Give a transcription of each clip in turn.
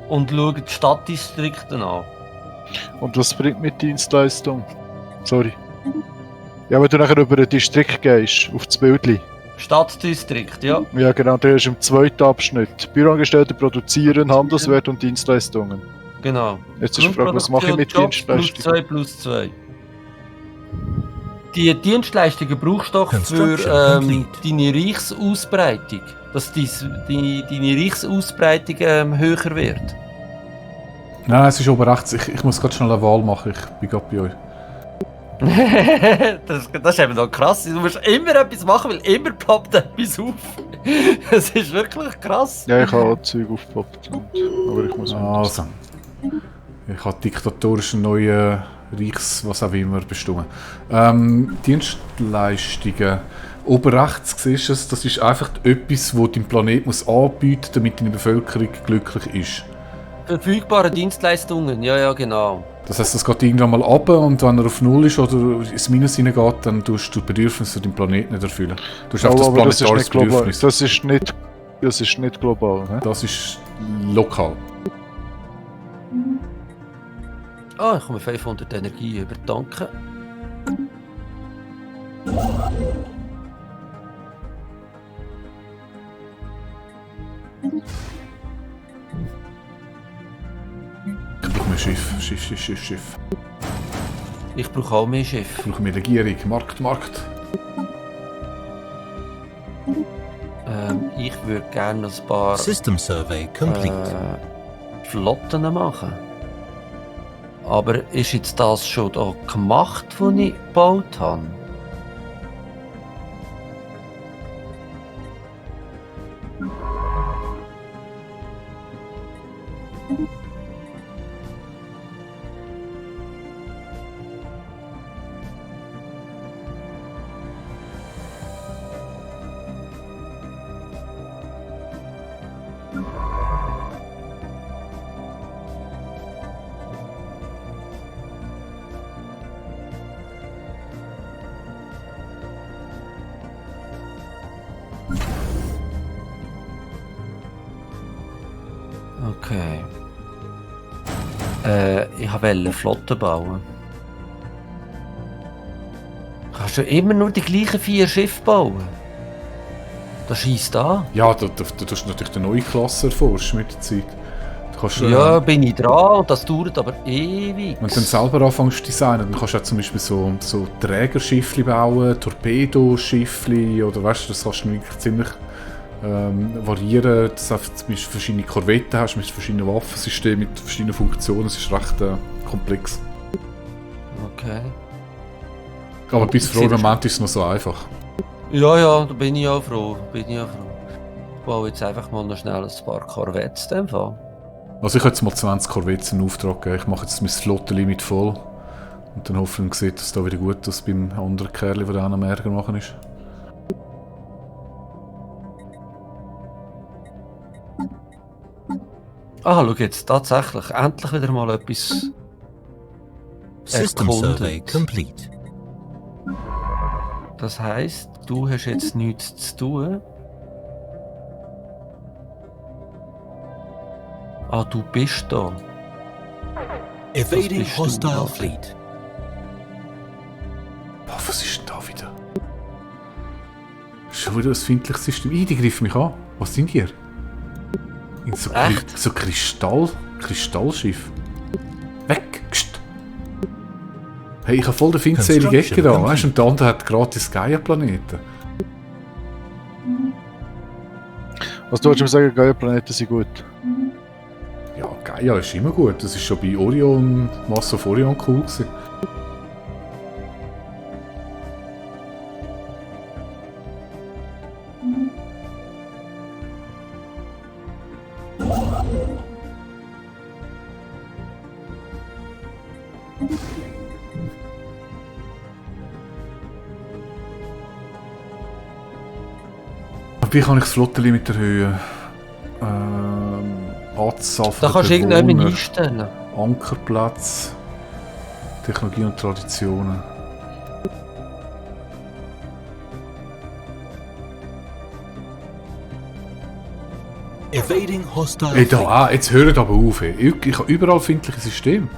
und schauen die Stadtdistrikte an. Und was bringt mit Dienstleistung? Sorry. Ja, wenn du nachher über einen Distrikt gehst, auf das Bildli. Stadtdistrikt, ja. Ja, genau, da ist im zweiten Abschnitt. Büroangestellte produzieren Handelswert und Dienstleistungen. Genau. Jetzt ist die Frage, was mache ich mit Dienstleistungen? Plus 2. Die Dienstleistungen brauchst du doch für Construction deine Reichsausbreitung. Dass deine Reichsausbreitung höher wird. Nein, es ist oben rechts. Ich muss gerade schnell eine Wahl machen. Ich bin gerade bei euch. das ist eben noch krass. Du musst immer etwas machen, weil immer poppt etwas auf. Das ist wirklich krass. Ja, ich habe auch Zeug aufgepoppt. Aber ich muss Also. Ich habe diktatorischen neuen Reichs... was auch immer bestimmen. Dienstleistungen. Oben rechts siehst du es, das ist einfach etwas, das dein Planet muss anbieten muss, damit deine Bevölkerung glücklich ist. Verfügbare Dienstleistungen, ja, genau. Das heisst, das geht irgendwann mal runter und wenn er auf Null ist oder ins Minus hineingeht, dann tust du die Bedürfnisse deinem Planeten nicht erfüllen. Du hast einfach das planetarisches Bedürfnis. Das ist nicht global. Ne? Das ist lokal. Ah, ich komme 500 Energie über. Danke. Ich brauche mehr Schiff. Ich brauche auch mehr Schiff. Ich brauche mehr Regierung. Markt. Ich würde gerne ein paar System survey complete. Flotten machen. Aber ist jetzt das schon da gemacht, was ich gebaut habe? Okay. Ich wollte eine Flotte bauen. Kannst du immer nur die gleichen 4 Schiffe bauen? Das scheisst an. Ja, du tust natürlich eine neue Klasse erforschen mit der Zeit. Du kannst, Ja, bin ich dran und das dauert aber ewig. Wenn du dann selber anfängst zu designen, dann kannst du auch zum Beispiel so Trägerschiffli bauen, Torpedoschiffli oder weißt du, das kannst du wirklich ziemlich variieren, dass du zum Beispiel verschiedene Korvetten hast mit verschiedenen Waffensystemen, mit verschiedenen Funktionen. Es ist recht komplex. Okay. Aber bis vor dem Moment ist es noch so einfach. Ja, da bin ich auch froh. Ich baue jetzt einfach mal noch schnell ein paar Korvettes in dem Fall. Also ich habe jetzt mal 20 Korvetten in Auftrag gegeben. Ich mache jetzt mein Flottenlimit voll. Und dann hoffentlich sieht es da wieder gut aus beim anderen Kerl, der auch noch mehr Ärger machen ist. Ah, schau jetzt, tatsächlich. Endlich wieder mal etwas System survey erkundet. complete. Das heisst, du hast jetzt nichts zu tun. Ah, du bist da. Evading bist du, hostile ja. fleet. Boah, was ist denn da wieder? Schon wieder ein feindliches System. Die greifen mich an. Was sind ihr? In so, Echt? so Kristallschiff. Weg! Gst. Hey, ich habe voll den feindseligen Ecke da, weißt du? Und der andere hat gratis Gaia-Planeten. Was du willst sagen, Gaia-Planeten sind gut. Ja, Gaia ist immer gut. Das ist schon bei Orion, Mass of Orion cool gewesen. Wie kann ich das Flottenlimit erhöhen? Anzahl Da der kannst du irgendjemanden Bewohner, einstellen. Ankerplatz, Technologie und Traditionen. Evading hostile Ey, fleet. da, jetzt hört aber auf. Ey. Ich habe überall findliche System.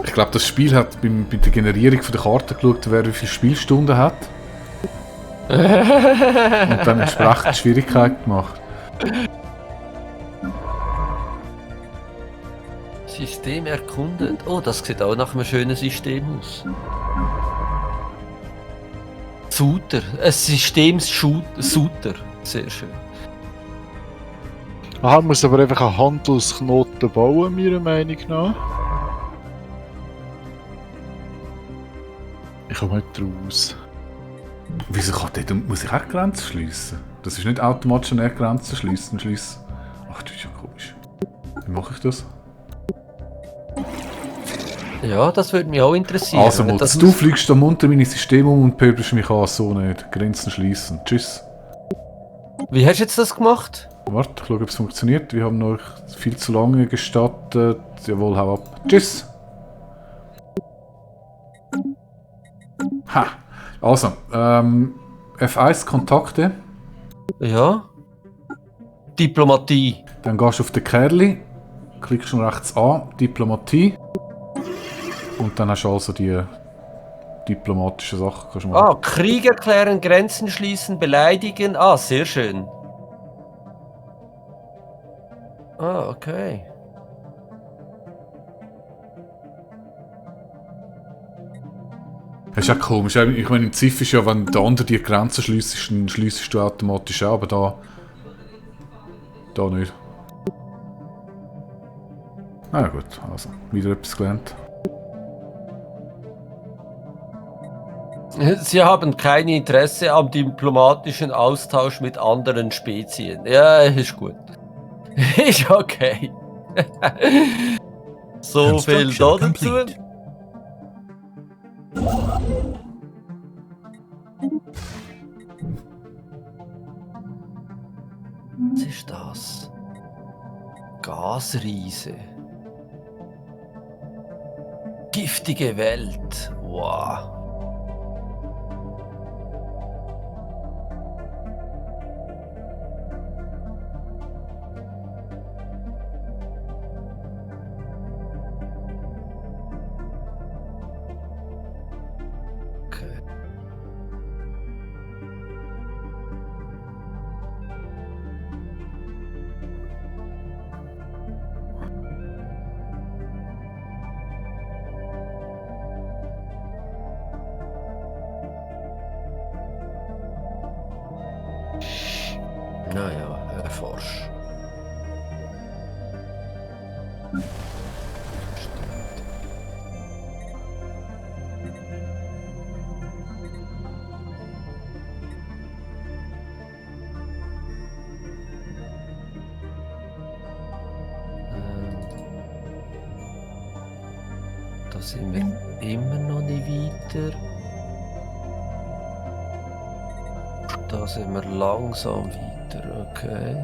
Ich glaube, das Spiel hat bei der Generierung von der Karte geschaut, wer wie viele Spielstunden hat. Und dann entsprechend Schwierigkeit gemacht. System erkundet. Oh, das sieht auch nach einem schönen System aus. Suter. Ein Systemsuter. Sehr schön. Man muss aber einfach einen Handelsknoten bauen, meiner Meinung nach. Ich komme nicht raus. Wieso kann der? Muss ich auch Grenzen schliessen? Das ist nicht automatisch eine Grenzen schliessen. Ach, das ist ja komisch. Wie mache ich das? Ja, das würde mich auch interessieren. Also, Wenn Mods, du fliegst am unter meine System um und pöbelst mich an, so nicht. Grenzen schließen. Tschüss. Wie hast du jetzt das gemacht? Warte, ich schaue, ob es funktioniert. Wir haben euch viel zu lange gestattet. Jawohl, hau ab. Tschüss. Ha. Also, F1 Kontakte. Ja. Diplomatie. Dann gehst du auf den Kerli, klickst schon rechts an, Diplomatie. Und dann hast du also die diplomatischen Sachen. Kannst du machen. Ah, Krieg erklären, Grenzen schließen, beleidigen. Ah, sehr schön. Ah, okay. Das ist ja komisch. Ich meine, im Ziff ist ja, wenn der andere die Grenzen schliessest, dann schliessest du automatisch auch, aber da nicht. Na ja, gut, also, wieder etwas gelernt. Sie haben kein Interesse am diplomatischen Austausch mit anderen Spezien. Ja, ist gut. Ist okay. So viel Construction dazu. complete. Was ist das? Gasriese. Giftige Welt. Wow. Okay. Naja, erforsch. Da sind wir immer noch nicht weiter. Da sind wir langsam weiter, okay.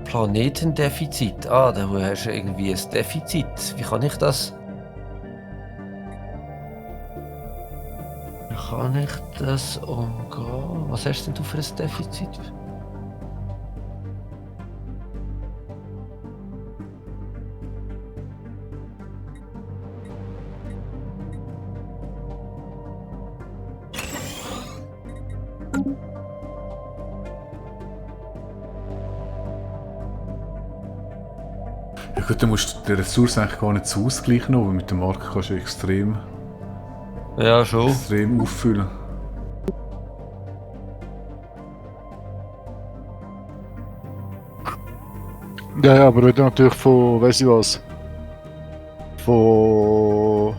Planetendefizit. Ah, da hast du irgendwie ein Defizit. Wie kann ich das? Wie kann ich das umgehen? Was hast denn du für ein Defizit? Ja gut, dann musst du die Ressource eigentlich gar nicht so ausgleichen, aber mit dem Markt kannst du extrem Ja, schon. auffüllen. Ja, aber wenn du natürlich von, weiss ich was, von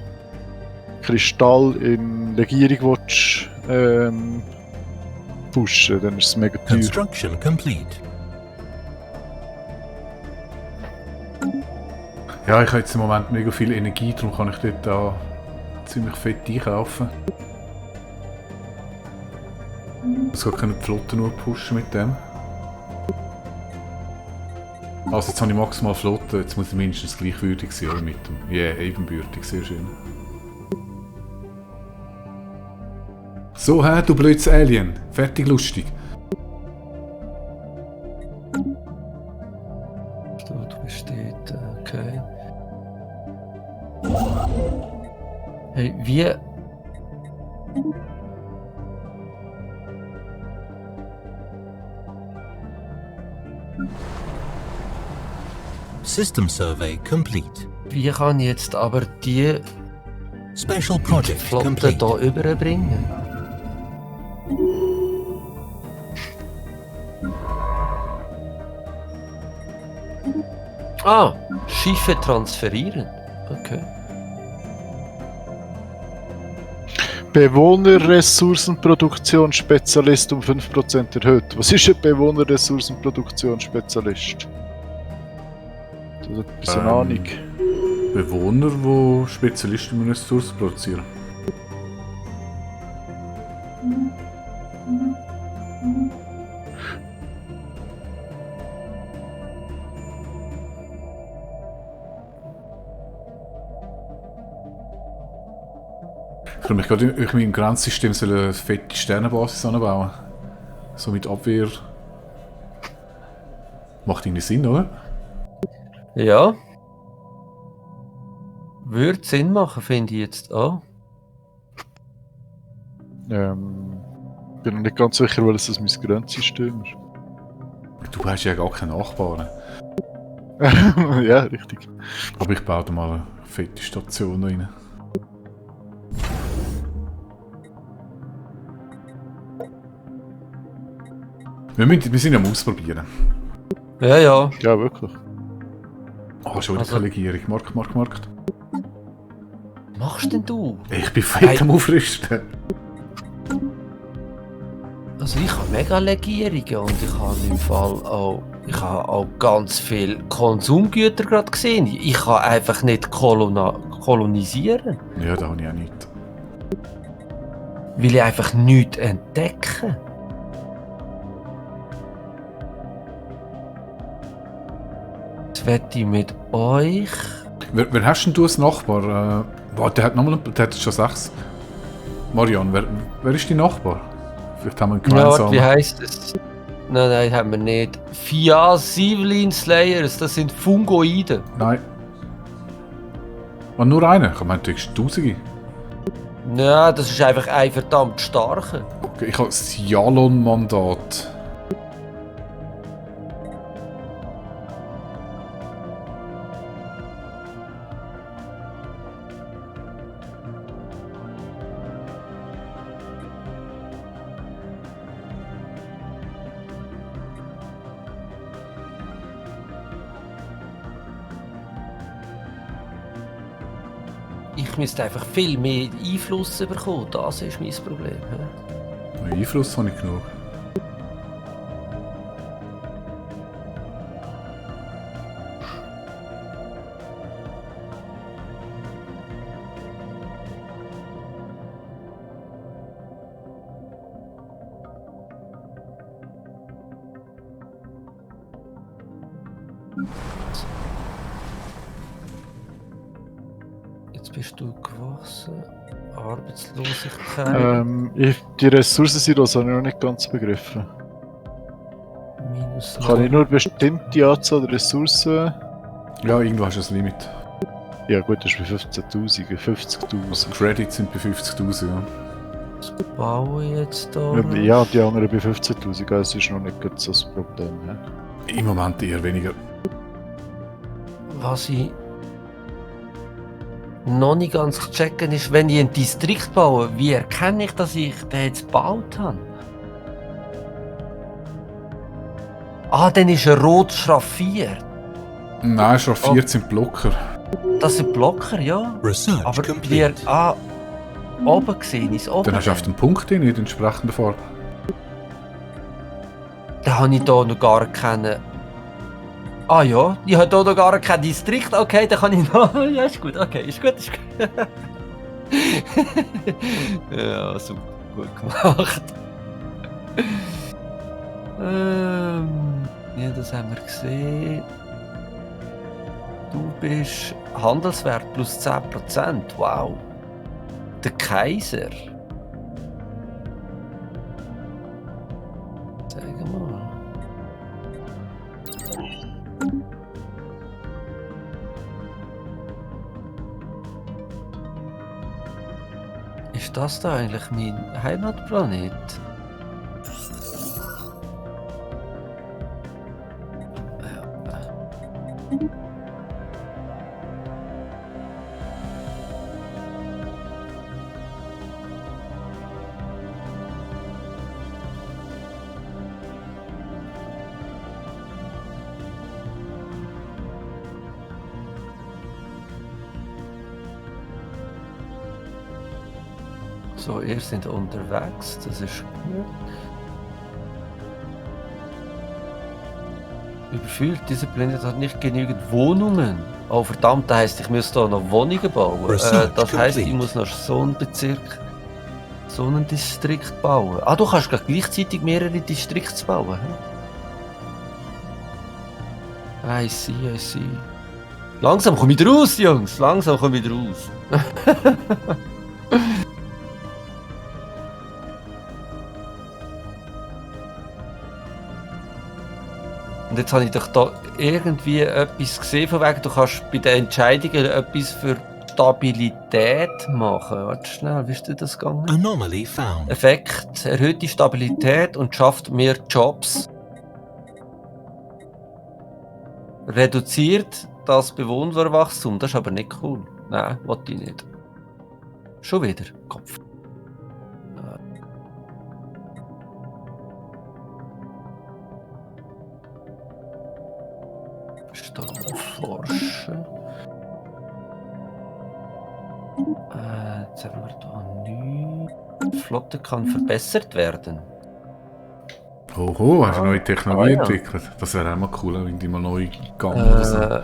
Kristall in Legierung willst, pushen, dann ist es mega teuer. Construction complete. Ja, ich habe jetzt im Moment mega viel Energie, darum kann ich dort da ziemlich fett einkaufen. Es geht keine Flotte nur pushen mit dem. Also jetzt habe ich maximal Flotte, jetzt muss ich mindestens gleichwürdig sein, oder? Mit dem. Ja, yeah, ebenbürtig, sehr schön. So, hä, du blödes Alien. Fertig lustig. Du bist dort, okay. Hey, wie... System survey complete. Wie kann ich jetzt aber die Special project Flotte complete. hier überbringen? Ah, Schiffe transferieren. Okay. Bewohnerressourcenproduktionsspezialist um 5% erhöht. Was ist ein Bewohnerressourcenproduktionsspezialist? Das hat ein bisschen Ahnung. Bewohner, die Spezialisten mit Ressourcen produzieren. Ich würde mich gerade in meinem Grenzsystem eine fette Sternenbasis anbauen. So mit Abwehr. Macht irgendwie Sinn, oder? Ja. Würde Sinn machen, finde ich jetzt auch. Bin noch nicht ganz sicher, weil es mein Grenzsystem ist. Du hast ja gar keine Nachbarn. Ja, richtig. Aber ich baue da mal eine fette Station rein. Wir sind am Ausprobieren. Ja, ja. Ja, wirklich. Oh, schon wieder Also- keine Legierung. Markt. Was machst denn du? Ich bin fett Hey. am Aufrüsten. Also ich habe mega Legierungen und ich habe im Fall auch, ganz viel Konsumgüter gerade gesehen. Ich kann einfach nicht kolonisieren, Ja, da habe ich auch nichts. weil ich einfach nichts entdecke. Jetzt wette ich mit euch. Wer hast denn du als Nachbar? Der hat schon 6. Marian, wer ist dein Nachbar? Vielleicht haben wir einen Ja, warte, gemeinsamen. wie heisst es? Nein, haben wir nicht. Fiasivlin Slayers, das sind Fungoide. Nein. Und nur einer? Ich meine, du hast Tausende. Ja, das ist einfach ein verdammt starker. Okay, ich habe das Jalon-Mandat. Ich müsste einfach viel mehr Einfluss bekommen, das ist mein Problem. hä? Einfluss habe ich genug. Jetzt bist du gewachsen. Arbeitslosigkeit. Die Ressourcensilos habe ich noch nicht ganz begriffen. Minus Kann ich nur bestimmte Anzahl Ressourcen... Ja, irgendwo hast du ein Limit. Ja gut, das ist bei 15'000, 50'000. Credits sind bei 50'000, ja. Was baue ich jetzt da? Ja, die anderen bei 15'000, also das ist noch nicht ganz so das Problem. Ja. Im Moment eher weniger. Was ich noch nicht ganz checken ist, wenn ich einen Distrikt baue, wie erkenne ich, dass ich den jetzt gebaut habe? Ah, dann ist er rot schraffiert. Nein, schraffiert sind Blocker. Das sind Blocker, ja. Research Aber complete. Oben sehe ich es, oben. Dann hast du auf den Punkt in der entsprechenden Farbe. Da habe ich hier noch gar keine... Ah ja, ich habe hier noch gar keinen Distrikt. Okay, dann kann ich noch... Ja, ist gut, okay, ist gut, ist gut. Ja, super, gut gemacht. Ja, das haben wir gesehen. Du bist Handelswert plus 10%. Wow. Der Kaiser. Sag mal. Ist das da eigentlich mein Heimatplanet? So, ihr seid unterwegs, das ist gut. Überfüllt, dieser Planet hat nicht genügend Wohnungen. Oh verdammt, das heisst, ich muss da noch Wohnungen bauen. Research Das heisst, ich complete. muss noch so einen Bezirk, so einen Distrikt bauen. Ah, du kannst gleichzeitig mehrere Distrikte bauen. Hm? I see. Langsam komme ich raus, Jungs, langsam komme ich raus. Und jetzt habe ich doch da irgendwie etwas gesehen, von wegen, du kannst bei den Entscheidungen etwas für Stabilität machen. Warte schnell, wie ist denn das gegangen? Anomaly found. Effekt, erhöht die Stabilität und schafft mehr Jobs. Reduziert das Bewohnerwachstum, das ist aber nicht cool. Nein, wollte ich nicht. Schon wieder, Kopf. Strom forschen. Jetzt haben wir da nichts. Die Flotte kann verbessert werden. Oho, hast du neue Technologie ja. entwickelt? Das wäre auch mal cool, wenn die mal neu gehen oder so.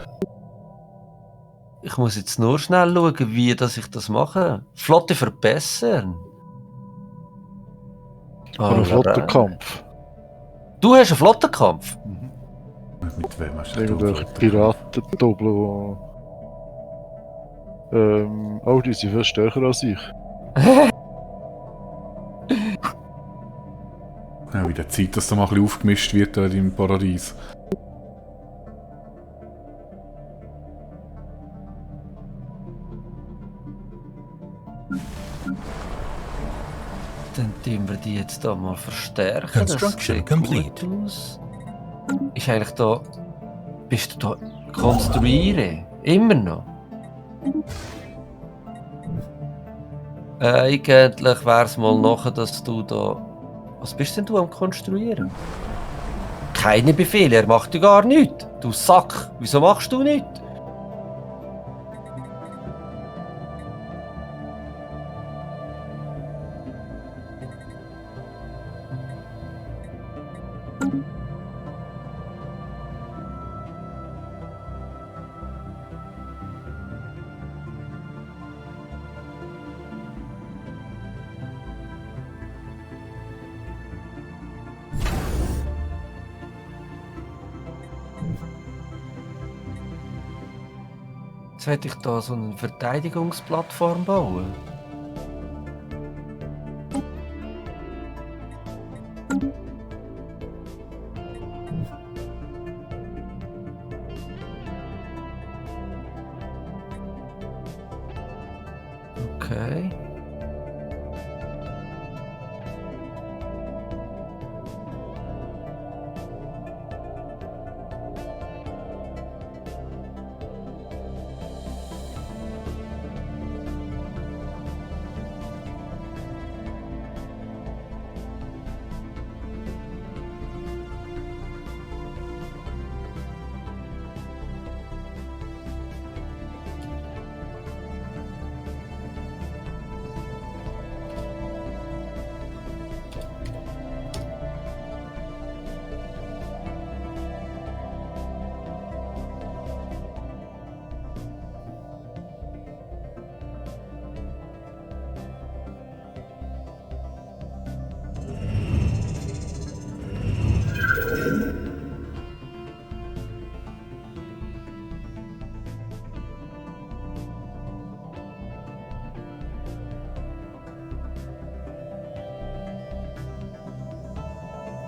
Ich muss jetzt nur schnell schauen, wie dass ich das mache. Flotte verbessern. Oder Flottenkampf. Du hast einen Flottenkampf? Mit wem hast du Irgendwelche da? Piraten-Doppel, oh, die sind viel stärker als ich. Ja, wieder Zeit, dass da mal ein bisschen aufgemischt wird da im Paradies. Dann tun wir die jetzt da mal verstärken. Construction sieht complete. gut aus. Ist eigentlich da... Bist du da... Konstruieren? Immer noch? Eigentlich wäre es mal nachher, dass du da... Was bist denn du am Konstruieren? Keine Befehle, er macht ja gar nichts. Du Sack, wieso machst du nichts? Jetzt hätte ich da so eine Verteidigungsplattform bauen. Okay.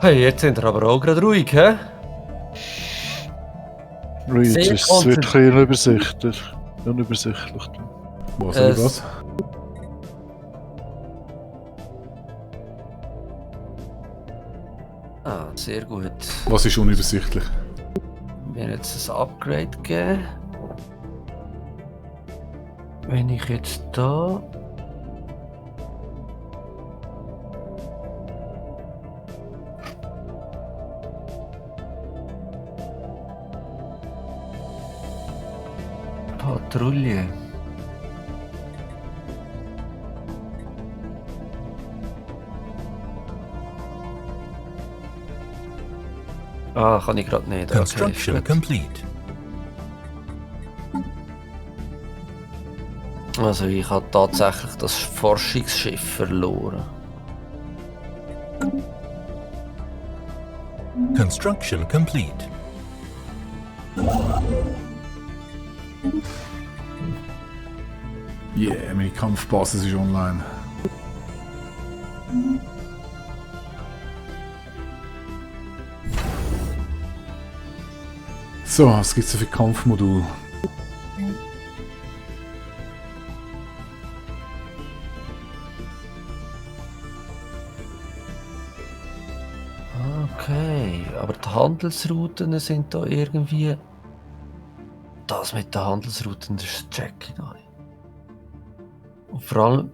Hey, jetzt sind wir aber auch gerade ruhig, hä? Ui, Sehr es wird ein bisschen unübersichtlich. Unübersichtlich. Was soll Es- was? Ah, sehr gut. Was ist unübersichtlich? Mir jetzt ein Upgrade gegeben. Wenn ich jetzt da. Patrouille. Ah, kann ich gerade nicht. Okay, Construction ist gut. complete. Also ich habe tatsächlich das Forschungsschiff verloren. Construction complete. Yeah, meine Kampfbasis ist online. So, was gibt es für Kampfmodul? Okay, aber die Handelsrouten sind da irgendwie. Das mit den Handelsrouten, das check ich noch nicht. Und vor allem,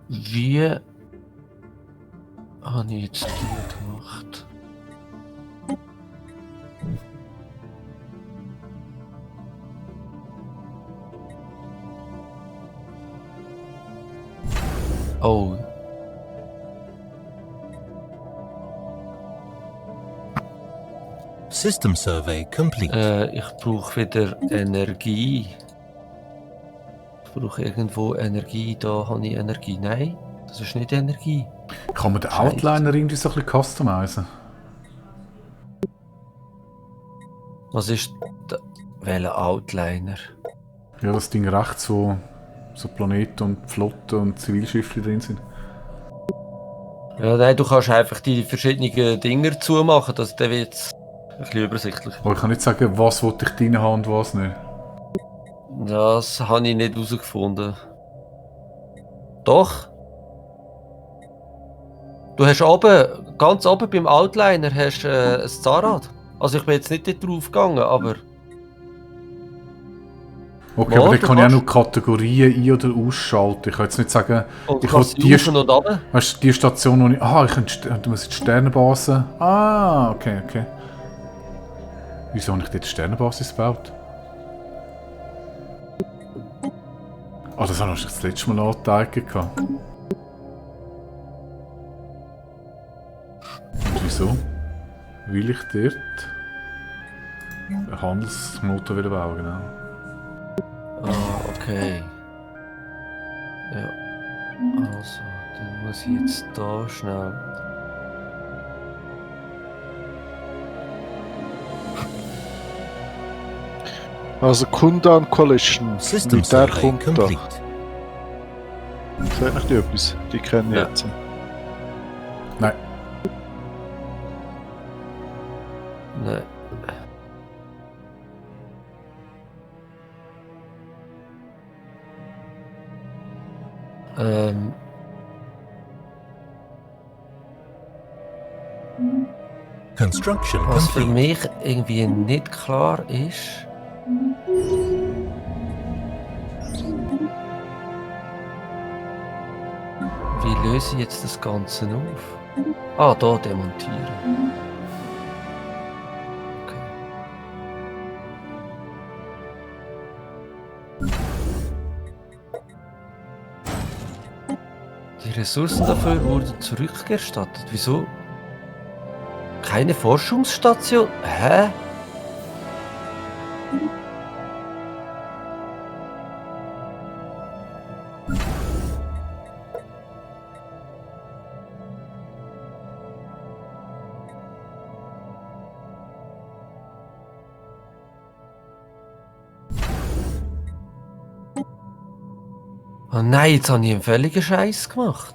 wie habe ich jetzt die gemacht? Oh, System survey complete. ich brauche wieder Energie. Ich brauche irgendwo Energie, da habe ich Energie. Nein, das ist nicht Energie. Kann man den Scheiße. Outliner irgendwie so ein bisschen customizen? Was ist der welcher Outliner? Ja, das Ding rechts, wo so Planeten und Flotten und Zivilschiffe drin sind. Ja, nein, du kannst einfach die verschiedenen Dinger zumachen, dass der wird ein bisschen übersichtlich. Aber ich kann nicht sagen, was wollte ich drin haben und was nicht. Das habe ich nicht herausgefunden. Doch. Du hast oben, ganz oben beim Outliner hast ein Zahnrad. Also ich bin jetzt nicht dort drauf gegangen, aber Okay, Ja, aber du dann kann ich auch kannst- noch Kategorien ein- oder ausschalten. Ich kann jetzt nicht sagen, und du ich kannst will die, rauf und runter. weißt, du, die Station, wo ich... Ah, ich könnte, du musst die Sternenbasis... Ah, okay, okay. Wieso habe ich dort die Sternenbasis gebaut? Ah, das habe ich das letzte Mal angezeigt. gehabt. Und wieso? Will ich dort einen Handelsmotor wieder bauen, genau. Ah, okay. Ja. Also, dann muss ich jetzt da schnell. Also Kundan Collision. System Mit der survey kommt da. complete. Sagt nicht die etwas? Die kennen ich Ja. jetzt. Nein, Nein. Ähm, Construction was für complete. mich irgendwie nicht klar ist. Wie löse ich jetzt das Ganze auf? Ah, da demontieren. Okay. Die Ressourcen dafür wurden zurückgestattet. Wieso? Keine Forschungsstation? Hä? Oh nein, jetzt habe ich einen völligen Scheiß gemacht.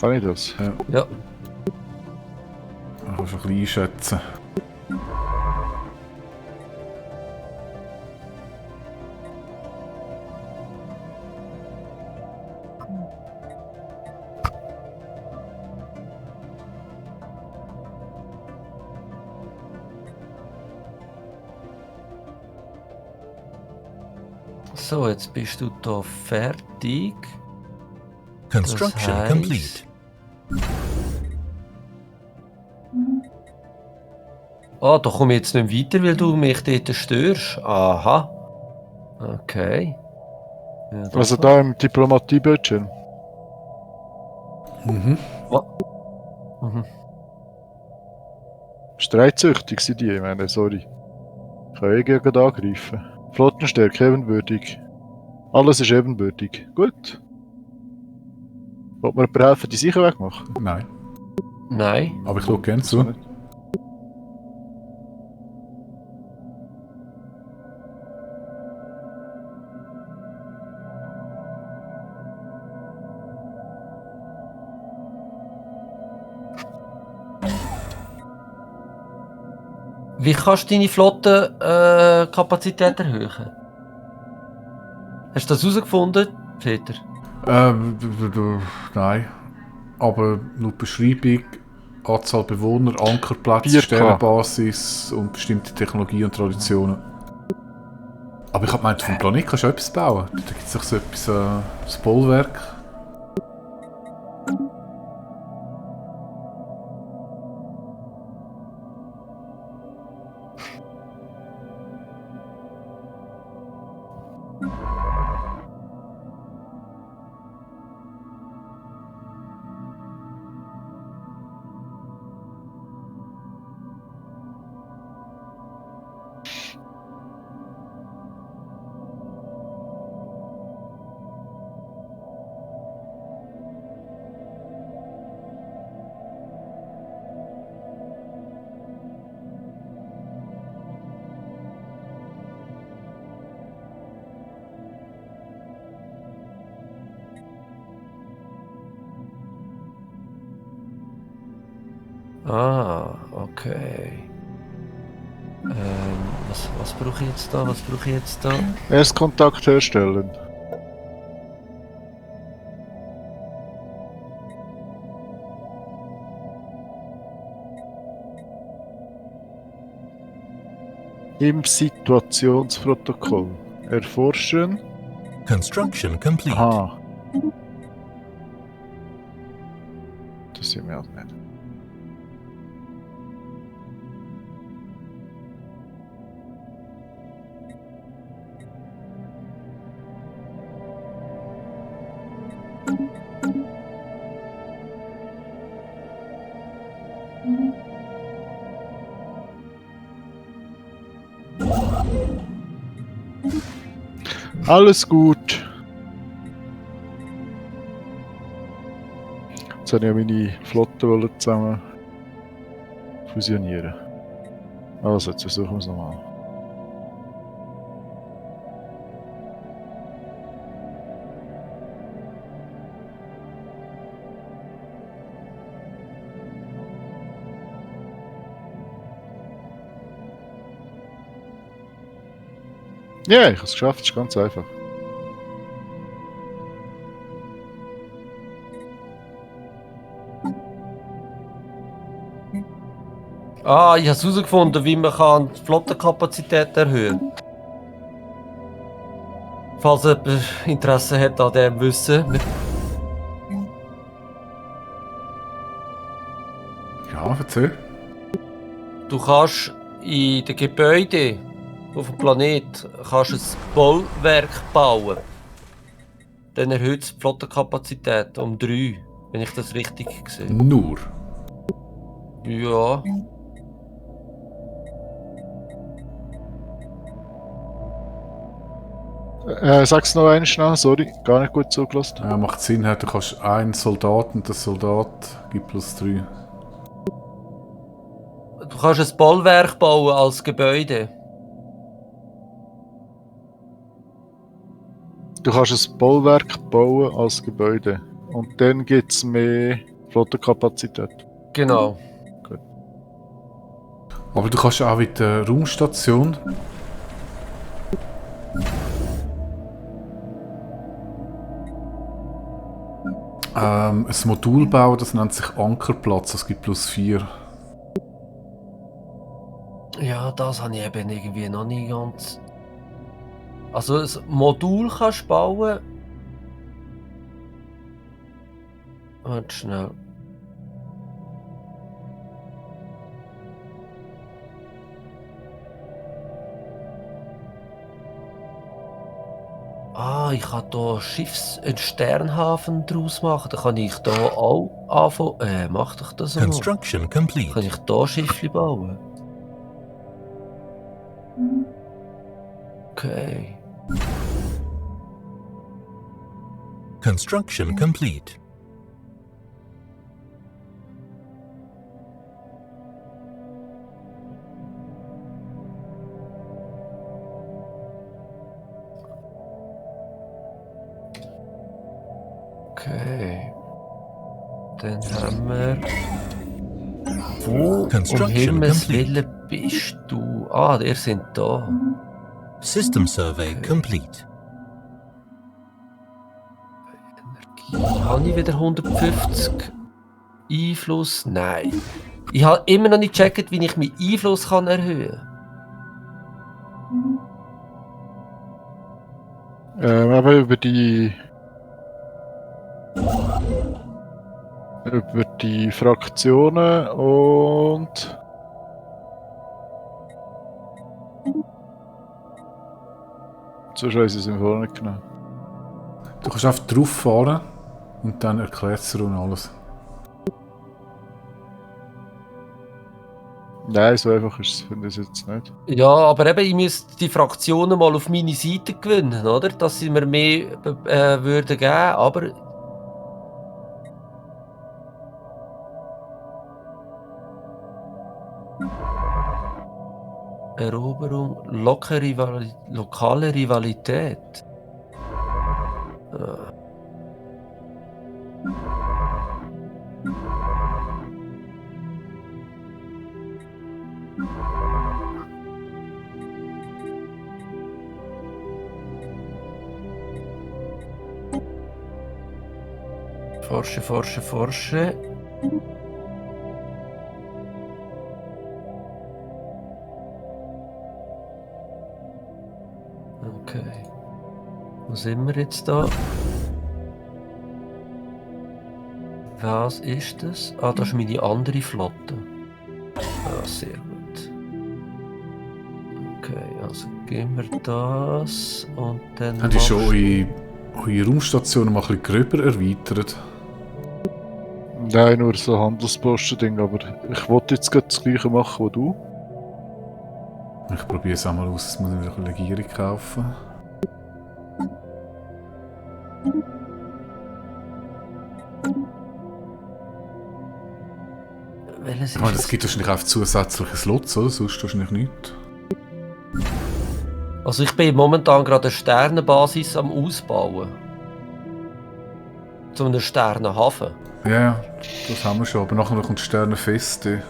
Kann ich das? Ja. Ich kann schon ein bisschen einschätzen. So, jetzt bist du da fertig. Construction Das heisst- complete. Ah, da komme ich jetzt nicht weiter, weil du mich dort störst. Aha. Okay. Ja, das Also war- da im Diplomatiebildschirm. Mhm. Mhm. Streitsüchtig sind die, ich meine, sorry. Ich kann gegen angreifen. Flottenstärke ebenbürtig. Alles ist ebenbürtig. Gut. Wollt mir jemand helfen, die sicher wegmachen? Nein. Nein. Aber ich schaue gerne So zu. nicht. Wie kannst du deine Flottenkapazität erhöhen? Hast du das herausgefunden, Peter? Nein. Aber laut Beschreibung, Anzahl Bewohner, Ankerplätze, 4K. Sternenbasis und bestimmte Technologie und Traditionen. Aber ich habe gemeint, auf dem Planeten kannst du auch etwas bauen. Da gibt es doch so etwas, das Bollwerk. Ah, okay. Was brauche ich jetzt da? Was brauche ich jetzt da? Erstkontakt herstellen. Im Situationsprotokoll. Erforschen. Construction complete. Aha. Das sind wir auch nicht. Alles gut. Jetzt wollte ich ja meine Flotte zusammen fusionieren. Also, jetzt versuchen wir es nochmal. Ja, ich habe es geschafft, es ist ganz einfach. Ah, ich habe herausgefunden, wie man kann die Flottenkapazität erhöhen kann. Falls jemand Interesse hat an dem Wissen. Ja, erzähl. Du kannst in den Gebäuden auf dem Planet kannst ein Bollwerk bauen. Dann erhöht es die Flottenkapazität um 3, wenn ich das richtig sehe. Nur. Ja. Sag's noch einmal schnell, sorry, gar nicht gut zugelassen. Ja, macht Sinn, du kannst einen Soldat und der Soldat gibt +3. Du kannst ein Bollwerk bauen als Gebäude. Du kannst ein Bollwerk bauen als Gebäude. Und dann gibt es mehr Flottenkapazität. Genau. Aber du kannst auch mit der Raumstation ein Modul bauen, das nennt sich Ankerplatz, das gibt +4. Ja, das habe ich eben irgendwie noch nicht ganz... Also ein Modul kannst du bauen. Warte schnell. Ah, ich kann hier einen Sternhafen draus machen. Dann kann ich hier auch anfangen. Mach doch das mal. Construction Kann complete. ich hier Schiffchen bauen? Okay. Construction complete. Okay. Dann haben wir... Wo um Construction Himmels complete. Willen bist du? Ah, ihr seid da. System survey complete. Habe ich wieder 150 Einfluss? Nein. Ich habe immer noch nicht gecheckt, wie ich meinen Einfluss kann erhöhen kann. Eben über die Fraktionen und sonst weiss ich es im Fall nicht genau. Du kannst einfach drauf fahren und dann erklärt es dir und alles. Nein, so einfach ist es, finde ich jetzt nicht. Ja, aber eben, ich müsste die Fraktionen mal auf meine Seite gewinnen, oder? Dass sie mir mehr würden geben, aber... Eroberung, lokale Rivalität. Ah. Forsche. Okay. Wo sind wir jetzt da? Was ist das? Ah, das ist meine andere Flotte. Ah, sehr gut. Okay, also geben wir das und dann... Habt ihr schon eure Raumstation mal ein bisschen gröber erweitert? Nein, nur so Handelsposten-Ding, aber ich wollte jetzt gerade das gleiche machen, was du. Ich probiere es auch mal aus, jetzt muss ich wieder eine Legierung kaufen. Welches Aber ist das gibt wahrscheinlich auch zusätzliche Slots, oder? Sonst wahrscheinlich nichts. Also ich bin momentan gerade eine Sternenbasis am Ausbauen. Zu einem Sternenhafen. Ja, das haben wir schon, aber nachher kommt Sternenfeste.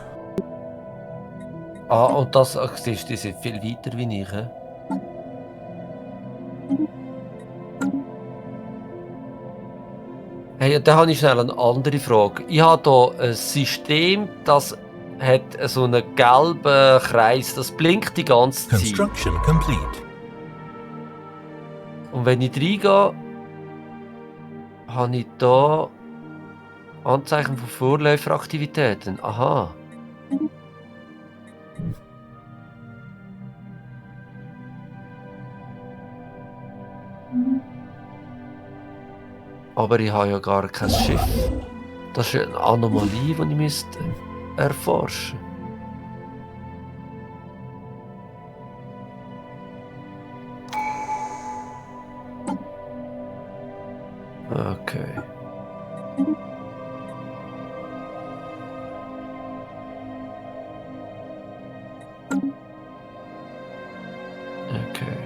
Ah, und das, ach, siehst du, die sind viel weiter wie ich. He? Hey, dann habe ich schnell eine andere Frage. Ich habe hier ein System, das hat so einen gelben Kreis, das blinkt die ganze Zeit. Construction complete. Und wenn ich reingehe, habe ich hier Anzeichen von Vorläuferaktivitäten. Aha. Aber ich habe ja gar kein Schiff. Das ist eine Anomalie, die ich müsste erforschen. Okay. Okay.